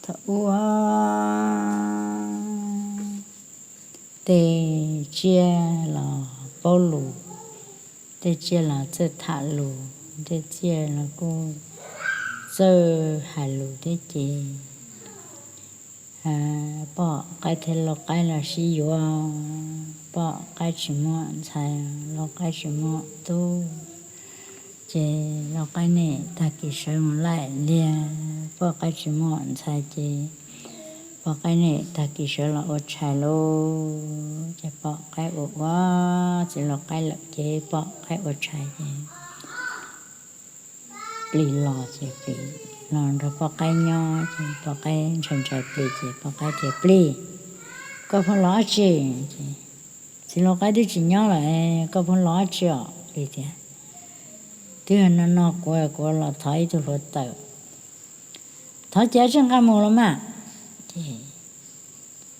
Ua, tej tsiaj los paub lus, tej tsiaj los txawj tham lus, tej tsiaj los kuj txawj hais lus thiab ces poj qaib thiab lau qaib los sib yuav, poj qaib tsis muaj ntxhais, lau qaib tsis muaj tub. Ces lau qaib niaj tag kis sawv mus laij liaj, poj qaib tsis muaj ntxhais ces poj qaib niaj tag kis sawv los ua tshais lauj. Ces poj qaib ua ua txiv lau qaib lawm ces poj qaib ua tshais ces plis los ces plis los nrog poj qaib nyob ces poj qaib ntshai ntshai plis ces poj qaib tias, Plis, koj pheej los dab tsi? Txiv lau qaib twb tsis nyob lawm, koj pheej los dab tsi os? Plis tias, Twb yog no no kuv, kuv los thov ib tug hluav taws. Thov ces tsij nqa mus los mas. Ces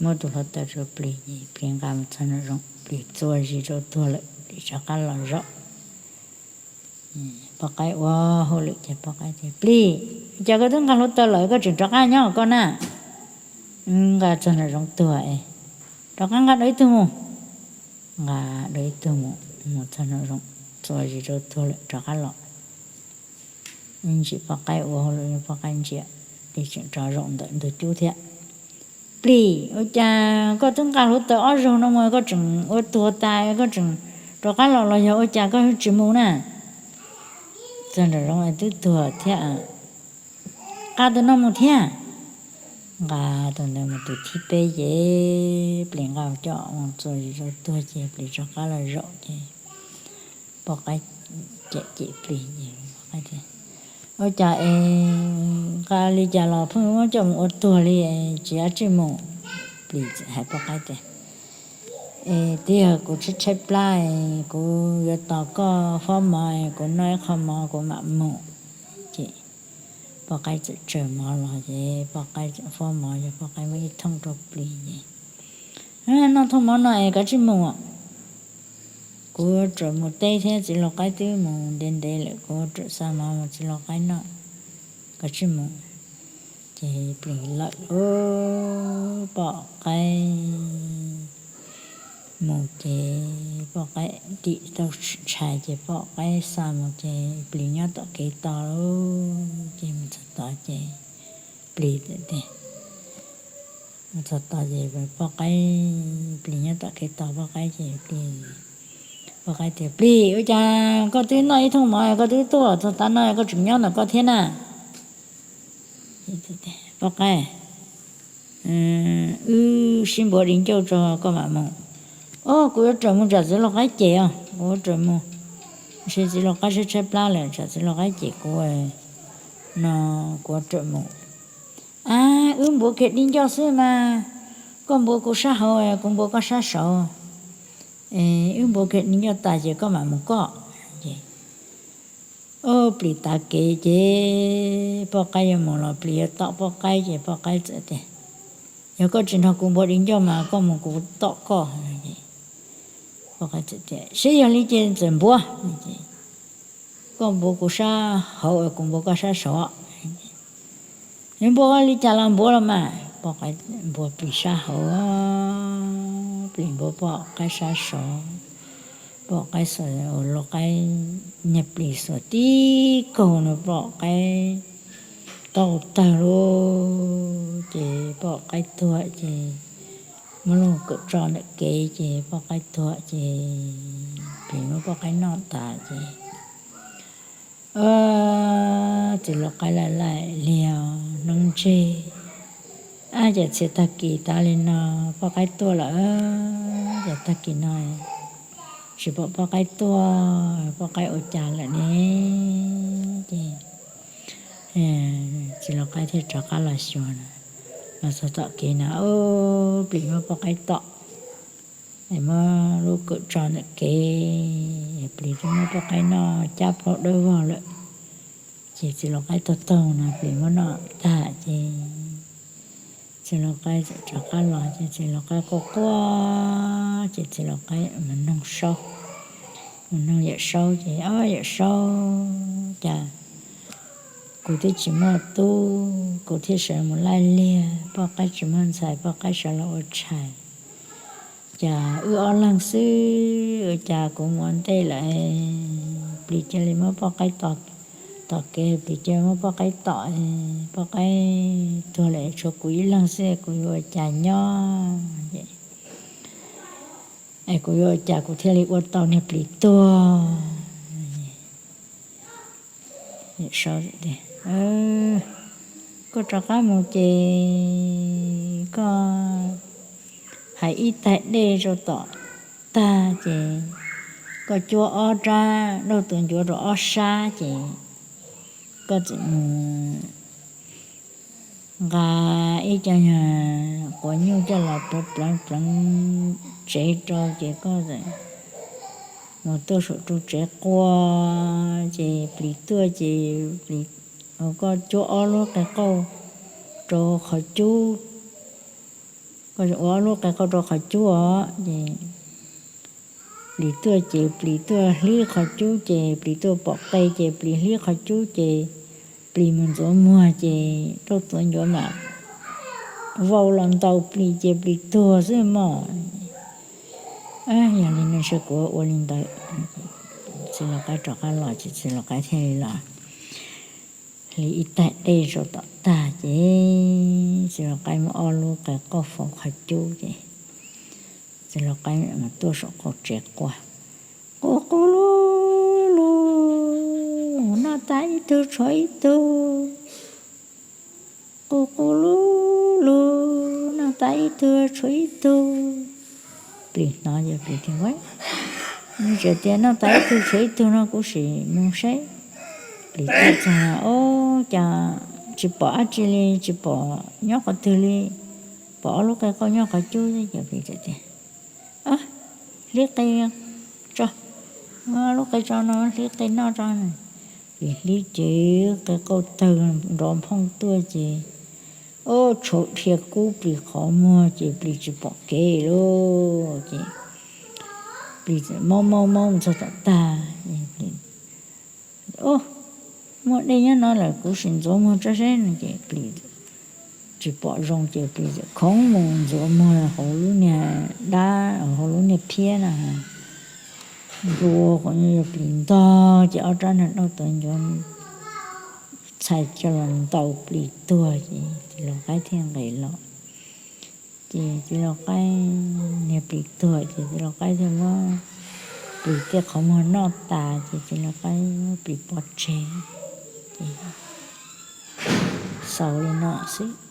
muab tus hluav taws rau plis, plis nqa mus txog nraum zoov, plis txua zis rau tuag lawm, plis rov qab los zaum. Poj qaib ua hauj lwm ces poj qaib tias, Plis, cas koj twb nqa hluav taws lawm koj tseem rov qab nyob koj na? Nqa txog nraum zoov tuag es, rov qab nqa dua ib tug mus. Nqa dua ib tug mus, mus txog nraum zoov, txua zis rau tuag lawm rov qab los. Ntsia poj qaib ua hauj lwm, poj qaib ntsia, plis tseem rov zaum ntawm ntug cub thiab. Plis, ua cas koj twb nqa hluav taws ob zaug no mus koj tseem ua tuag tas koj tseem rov qab los, los yog ua cas koj tsis mus na? Txog nraum zoov twb tuag thiab, nqa tus no mus thiab. Nqa tus ntawd mus tus thib peb ces plis nqa coj mus txua zis rau tuag ces plis rov qab los zaum ces poj qaib cem cem plis ces, Ua cas es nqa li cas los pheej muab coj mus ua tuag li, tsis dab tsi mus? Plis txawm hais poj qaib tias, Es twb yog kuv tshaib tshaib plab, kuv yuav tos koj fob mov, kuv noj ib qho mov kuv mam mus. Ces poj qaib txawm tsaws mov los ces poj qaib txawm fob mov, yog poj qaib muab ib thooj rau plis ces, Noj thooj mov no es koj tsij mus. Kuv ua tsaum mus teb thiab txiv lau qaib twb mus ntev ntev lawm, kuv ua tsaum xa mov mus txiv lau qaib noj, koj tsij mus. Ces plis lawm lauj, poj qaib mus ces poj qaib dim tau tshais ces poj qaib xa mus ces plis nyob tom kev tos lauj. Ces mus txog tod ces plis txawm tias, mus txog tod ces poj qaib, plis nyob tom kev tos poj qaib ces plis, poj qaib tias, Plis, ua cas koj twb noj ib thooj mov koj twb tuaj txog tav no koj tseem nyob ntawm koj thiab na? Poj qaib, wb sib npuav di ncauj tso koj mam mus. Os, kuv yuav raws mus tsam txiv lau qaib cem os, kuv yuav raws mus. Ntshe txiv lau qaib tshaib tshaib plab lawm tsam txiv lau qaib cem kuv no, kuv yuav raws mus. A, wb npuav kiag di ncauj xwb mas, koj npuav kuv sab hauv, kuv npuav koj sab saud. Wb npuav kiag di ncauj tas ces koj mam mus koj. Ua plis tav kev ces poj qaib yuav mus los plis yuav tom poj qaib ces poj qaib txawm tias, Yog koj tsis nrog kuv npuav di ncauj mas koj mus kuv tom koj. Poj qaib txawm tias, Seb yog li ces txawm npuav. Koj npuav kuv sab hauv, kuv npuav koj sab saud. Yuav npuav li cas los npuav los mas. Poj qaib npuav plis sab hauv, plis npuav poj qaib sab saud. Poj qaib xuas, lau qaib, niag plis xuas tib kaug no poj qaib tau tawg lauj. Ces poj qaib tuag ces muab lub kawm tso ntawm kev ces poj qaib tuag ces plis muab poj qaib noj tas ces txiv lau qaib laij laij liag hnub ntseg. Ab, ces txhia tag kis tas li no poj qaib tuaj lawm, ces tag kis no tsis pom poj qaib tuaj, poj qaib ua cas lawm ne? Ces txiv lau qaib thiaj rov qab los xyuas na, los txog tom kev na, plis muab poj qaib tom, muab lub kawm tso ntawm kev, plis twb muab poj qaib noj cab plaub dawb vog lawm. Ces txiv lau qaib taug taug no plis muab noj tag ces txiv lau qaib rov qab los ces txiv lau qaib quaj quaj ces txiv lau qaib mus noog saub, mus noog yawm saub ces, Ob, yawm saub, cas Kuv twb tsis muaj tub, kuv thiaj sawv mus laij liag, poj qaib tsis muaj ntxhais, poj qaib sawv los ua tshais. Cas wb ob leeg xwb, ua cas kuv mus ua ntej lawm, plis cia li muab poj qaib tom kev, plis cia li muab poj qaib tom, poj qaib tuag lawm tshuav kuv ib leeg xwb, kuv yuav ua cas nyob? Es kuv yuav ua cas kuv thiaj li ua tau niag plis tuag? Koj rov qab mus ces koj hais ib taig dej rau tom tag ces koj cuab ob rab lauj tuav ncuav rau ob sab ces koj txawm mus nqa ib co nyuag quav nyuj coj los pleev pleev pleev tsev rau ces koj mus tuaj saum rau tsev quaj ces plis tuaj ces koj cuab ob lub qe qauj rau qhov cub, koj ua ob lub qe qauj rau qhov cub os ces plis tuaj ces plis tuaj hlib qhov cub ces plis tuaj pom qe ces plis hlib qhov cub ces plis mus ntxuav muag ces lauj tuav ncuav mam vau los ntaus plis ces plis tuag xwb mog. Yog li no ntshe kuv ua li ntawd. Txiv lau qaib rov qab los ces txiv lau qaib thiaj li los hliv ib taig dej rau tom tag ces txiv lau qaib muab ob lub qe qauj faus qhov cub ces txiv lau qaib tuaj saum qaum tsev quaj, qus qus lub lub, noj tas ib tug tshuav ib tug. Qus qus lub lub, noj tas ib tug tshuav ib tug. Plis hnov ces plis tias, Ua, nws tseem tias noj tas ib tug tshuav ib tug no kuv sim mus seb. Plis tuaj txog, Ub, cas tsis pom dab tsi li, tsis pom nyob qhov twg li, pom ob lub qe qauj nyob qhov cub xwb. Ces plis tias, Hlib qe tso, lub qe tso no hlib qe noj tso. Plis hlib ces qe qauj tawg nrov nphooj tuaj ces, ub, tshau dhia kub plis qhov muag ces plis tsis pom kev lauj. Ces plis txawm maub maub maub txog tom tag, Ub, muaj dej nyob no lawm kuv sim ntxuav muag tso seb no. Ces plis tsis pom zoo ces plis txawm khoov mus ntxuav muag hauv lub niag dab, hauv lub niag phiab na, ntua qhov nyuag plis ntog ces ob rab niag lauj tuav ncuav txhais coj los ntaus plis tuag ces txiv lau qaib thiaj nqis los. Ces txiv lau qaib, niag plis tuag ces txiv lau qaib thiaj muab plis tej qhov muag noj tas ces txiv lau qaib muab plis pov tseg. Ces xaus li no xwb.